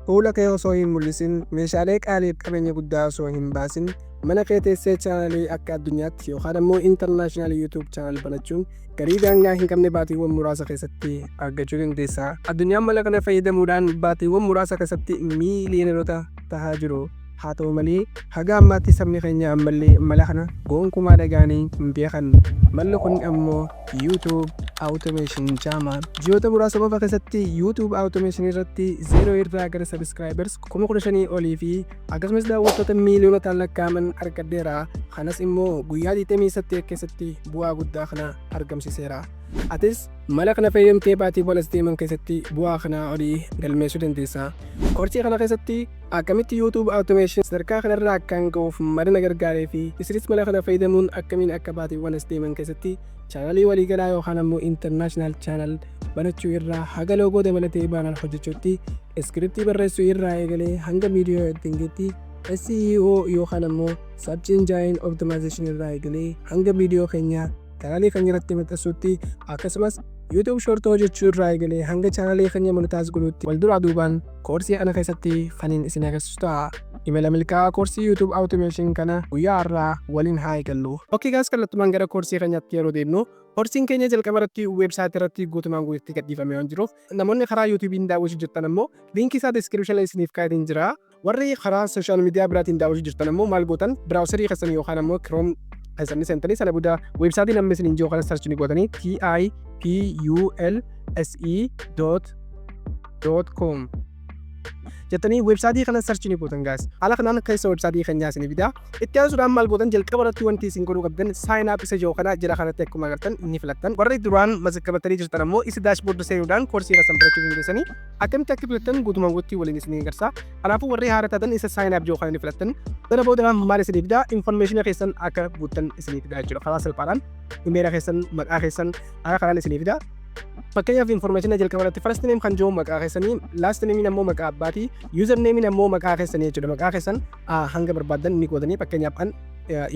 Fuula kee osoo hin mul'isin, meeshaalee qaaliif qabeenya guddaa osoo hin baasin, mana kee teessee chaanalii akka addunyaatti yookaan ammoo international YouTube channel banachuun galii daangaa hin qabne baatiiwwan muraasa keessatti argachuu dandeessa. Addunyaan mala kana fayyadamuudhaan baatiiwwan muraasa keessatti miiliyoonota tahaa jiru. Haa ta'u malee, haga ammaatti sabni keenya ammallee mala kana gonkumaa dhaga'anii hin beekan. Malli kun ammoo YouTube Automation jedhama. Ji'oota muraasa qofa keessatti YouTube Automation irratti zeeroo irraa gara subscribers 15,000 olii fi akkasumas daawwattoota miiliyoonotaan lakkaa'aman argadheera. Kanas immoo guyyaa 28 keessatti bu'aa guddaa kana argamsiiseera. Atis mala kana fayyadamtee baatiiwwan as deeman keessatti bu'aa kanaa olii galmeessuu dandeessa. Koorsii kana keessatti akkamitti YouTube Automation sadarkaa kanarraa akkaan ga'uuf mala na gargaaree fi isinis mala kana fayyadamuun akkamiin akka baatiiwwan as deeman keessatti chaanalii waliigalaa yookaan ammoo international channel banachuu irraa haga loogoo dabalatee banner hojjechuutti, scriptii barreessuu irraa eegalee hanga viidiyoo editingiitti, SEO yookaan ammoo Search Engine Optimization irraa eegalee hanga viidiyoo keenya chaanalii keenya irratti maxxansuutti, akkasumas YouTube Short hojjechuu irraa eegalee hanga chaanalii keenya monetize godhuutti wal duraa duubaan koorsii kana keessatti kaniin isin agarsiisu ta'a. Imala milkaa'aa koorsii YouTube Automation kana guyyaa har'aa waliin haa eegallu. Okay guys, kallattumaan gara koorsii keenyaatti yeroo deemnu, koorsiin keenya jalqaba irratti weebsaayitii irratti guutumaan guututti gadhiifamee waan jiruuf, namoonni karaa YouTube'n daawwachuu jirtan ammoo liinkii isaa description isiniif kaa'eetiin jira. Warri karaa social media biraatiin daawwachuu jirtan ammoo maal gootan? Browserii keessan yookaan ammoo Chrome keessan ni seentanii, sana booda weebsaayitii namni isiniin jiru kana search ni gootanii, tipulse dot dot com jettanii weebsaayitii kana search ni gootan guys. Haala kanaan keessa weebsaayitii keenyaa isinii fida. Itti aansuudhaan maal gootan? Jalqaba irratti wanti isin godhuu qabdan sign up isa jiru kana jala kanatti akkuma agartan ni filattan. Warri duraan mazaggabatanii jirtan ammoo isa dashboard seenuudhaan koorsii keessan barachuu dandeessanii. Akkamitti akka filattan guutumaan guututti waliin isinii agarsiisa. Kanaafuu warri haara taatan isa sign up jiru kana ni filattan. Sana booda maal isinii fida? Information keessan akka guuttan isinii fida jechuudha. Karaa salphaadhaan imeela keessan, maqaa keessan haala kanaan isinii fida. Fakkeenyaaf, information jalqaba irratti first name kan jiru maqaa keessanii, last name ammoo maqaa abbaatii, user name ammoo maqaa keessanii jechuudha. Maqaa keessan hanga barbaaddan ni gootanii. Fakkeenyaaf, an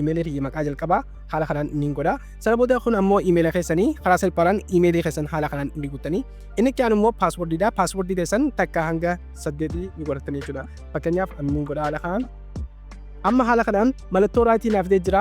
imeelii kiyya maqaa jalqabaa haala kanaan ni godha. Sana booda kun ammoo imeela keessanii, karaa salphaadhaan imeelii keessan haala kanaan ni guuttanii. Inni itti aanu immoo paaswordiidha. Paaswordii keessan 1 hanga 8 ni godhattanii jechuudha. Fakkeenyaaf, an ni godha haala kanaan. Amma haala kanaan mallattoo rightii naaf fidee jira.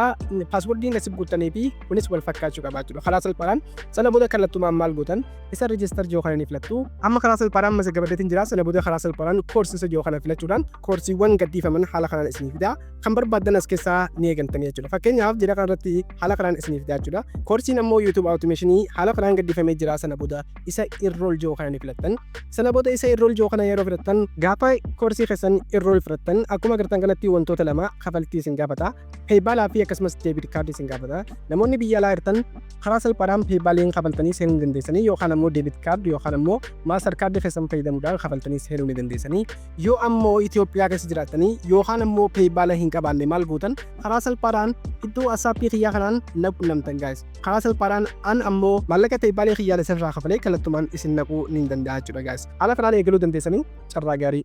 Paaswordiin asii guuttanii fi kunis wal fakkaachuu qaba jechuudha. Karaa salphaadhaan sana booda kallattumaan maal gootan? Isa register jiru kana ni filattu. Amma karaa salphaadhaan mazaggabateetiin jira. Sana booda karaa salphaadhaan koorsii isa jiru kana filachuudhaan koorsiiwwan gadhiifaman haala kanaan isinii fida. Kan barbaaddan as keessaa ni eegaltanii jechuudha. Fakkeenyaaf, jira kanarratti haala kanaan isinii fida jechuudha. Koorsiin ammoo YouTube Automation haala kanaan gadhiifamee jira. Sana booda isa enroll jiru kana ni filattan. Sana booda isa enroll jiru kana yeroo filattan, gaafa koorsii keessan enroll filattan, akkuma agartan kanatti wantoota lama kafaltii isin gaafata. PayPalaa fi akkasumas debit cardii isin gaafata. Namoonni biyya alaa jirtan karaa salphaadhaan PayPaliin kafaltanii seenuu ni dandeessanii, yookaan ammoo debit card yookaan ammoo Mastercardii keessan fayyadamuudhaan kafaltanii seenuu ni dandeessanii. Yoo ammoo Itoophiyaa keessa jiraattanii yookaan ammoo PayPala hin qabaanne maal gootan? Karaa salphaadhaan iddoo WhatsAppii kiyyaa kanaan na qunnamtan guys. Karaa salphaadhaan an ammoo maallaqa PayPalii kiyyaa isirraa kafalee kallattumaan isin naquu ni danda'a jechuudha guys. Haala kanaan eegaluu dandeessanii, carraa gaarii.